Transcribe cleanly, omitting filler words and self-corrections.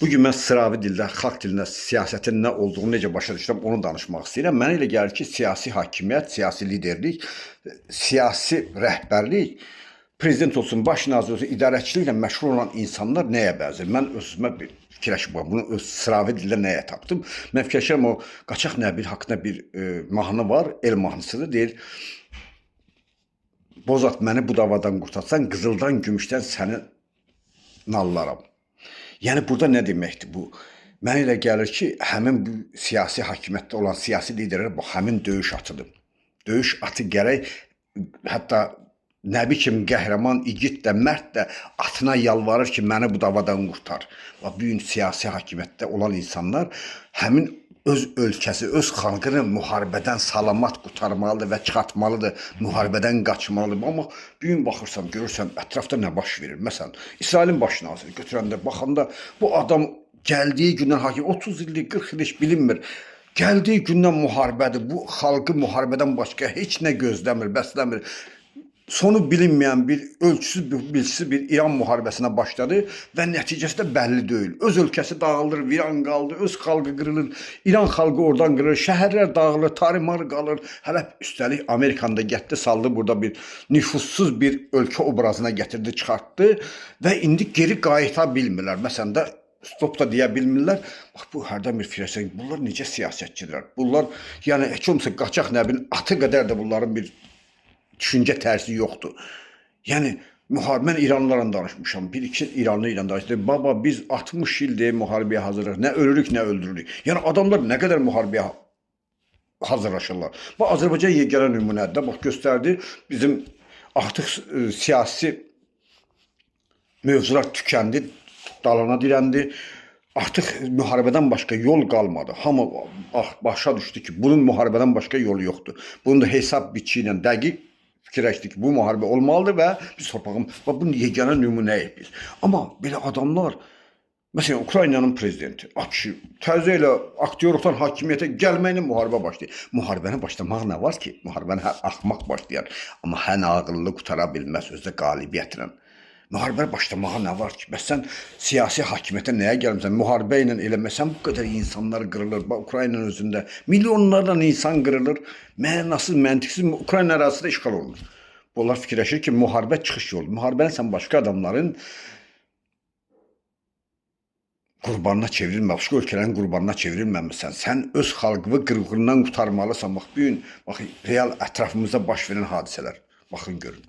Bu gün mən sıravi dildə, xalq dilində siyasətin nə olduğunu necə başa düşürəm, onu danışmaq istəyirəm. Mənə elə gəlir ki, siyasi hakimiyyət, siyasi liderlik, siyasi rəhbərlik, prezident olsun, baş nazir olsun, idarəçiliklə məşğul olan insanlar nəyə bənzəyir? Mən özümə bir fikirləşib bunu öz sıravi dildə nəyə tapdım? Mən fikirləşirəm, o Qaçaq Nəbi haqqında bir mahnı var, el mahnısıdır, deyir: Bozat, məni bu davadan qurtarsan, qızıldan, gümüşdən səni nallaram. Yəni burada nə deməkdir bu? Mənə elə gəlir ki, həmin bu siyasi hakimiyyətdə olan siyasi liderlər bu həmin döyüş atıdır. Döyüş atı gərək hətta Nəbi kimi qəhrəman, igid də, mərd də atına yalvarır ki, məni bu davadan qurtar. Və bu gün siyasi hakimiyyətdə olan insanlar həmin öz ölkəsi, öz xalqını müharibədən salamat qurtarmalıdır və çıxartmalıdır, müharibədən qaçmalıdır. Amma bu gün baxırsan, görürsən ətrafda nə baş verir. Məsələn, İsrailin baş naziri götürəndə, baxanda bu adam gəldiyi gündən hakim 30 illik, 40 illik bilinmir. Gəldiyi gündən müharibədir. Bu xalqı müharibədən başqa heç nə gözləmir, bəsləmir. Sonu bilinməyən bir ölçüsüz, bir bilgisiz bir İran müharibəsinə başladı və nəticəsi də bəlli deyil. Öz ölkəsi dağılır, viran qaldı, öz xalqı qırılır, İran xalqı oradan qırılır, şəhərlər dağılır, tarımar qalır. Hələ üstəlik Amerikanı da getdi, saldı burada bir nüfuzsuz bir ölkə obrazına gətirdi, çıxartdı və indi geri qayıta bilmirlər. Məsələn də stop da deyə bilmirlər. Bax bu hərdən bir fikirləşsən, bunlar necə siyasətçidirlər? Bunlar yəni heç olmasa Qaçaq Nəbinin atı qədər də bunların bir düşüncə tərzi yoxdur. Yəni müharibə, mən İranlılarla danışmışam. Bir iki İranlı ilə danışdım. Baba, biz 60 ildir müharibəyə hazırıq. Nə ölürük, nə öldürürük. Yəni adamlar nə qədər müharibəyə hazırlaşırlar. Bu Azərbaycan yeganə nümunədir də. Bax göstərdi bizim artıq siyasi mövzular tükəndi, dalana dirəndi. Artıq müharibədən başqa yol qalmadı. Hamı başa düşdü ki, bunun müharibədən başqa yolu yoxdur. Bunun da hesab biçi ilə dəqiq fikirləşdi ki, bu müharibə olmalıdır və biz torpağım və bunun yeganə nümunəyik biz. Amma belə adamlar, məsələn, Ukraynanın prezidenti, a kişi, təzə elə aktyorluqdan hakimiyyətə gəlməklə müharibə başlayır. Müharibəni başlamaq nə var ki? Müharibəni hər axmaq başlayar, amma hər ağıllı qutara bilməz, özü də qalibiyyətlə. Müharibə başlamağa nə var ki? Bəs sən siyasi hakimiyyətə nəyə gəlmisən? Müharibə ilə eləməsən bu qədər insanlar qırılır. Bax Ukraynanın özündə milyonlarla insan qırılır. Mənasız, məntiqsiz Ukrayna ərazisi də işğal olunur. Bunlar fikirləşir ki, müharibə çıxış yolu. Müharibəni sən başqa adamların qurbanına çevrilmə, başqa ölkələrin qurbanına çevrilməmisən. Sən öz xalqını qırğından qurtarmalısan. Bax bu gün bax real ətrafımızda baş verən hadisələr. Baxın görün.